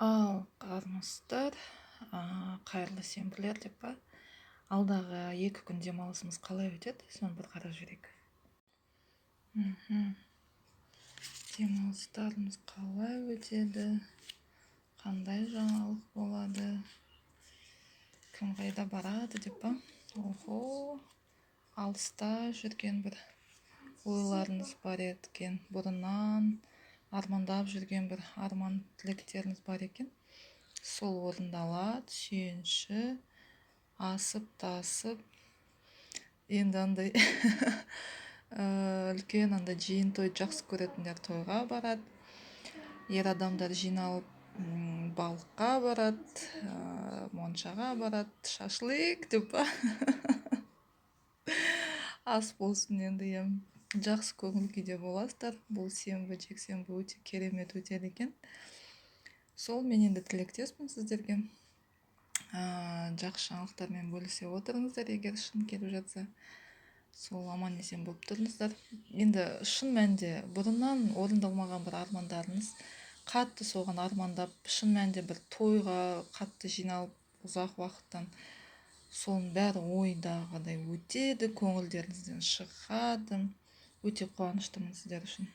Ал армысыздар, қайырлы сенбілер деп па. Алдағы 2 күн демалысымыз қалай өтеді, соны бір қарап жіберейік. Демалыстарымыз қалай өтеді, қандай жаңалық болады, кім қайда барады деп па. Охо, алыста жүрген бір ойларыңыз бар екен, бұрыннан армандап жүрген бір арман тілектеріңіз бар екен, сол орындалады. Сүйінші асып тасып, енді андай үлкен андай жиын той жақсы көретіндер тойға барады, ер адамдар жиналып балыққа барады, моншаға барады, шашлык деп па. Ас болсын енді, иә, жақсы көңіл күйде боласыздар. Бұл сенбі, жексенбі өте керемет өтеді екен. Сол мен енді тілектеспін сіздерге. Жақсы жаңалықтармен бөлісе отырыңыздар, егер шын келіп жатса. Сол аман есен болып тұрыңыздар. Енді шын мәнінде бұрыннан орындалмаған бір армандарыңыз, қатты соған армандап, шын мәнінде бір тойға қатты жиналып ұзақ уақыттан, соның бәрі ойдағыдай өтеді, көңілдеріңізден шығады. Өте қуаныштымын сіздер үшін.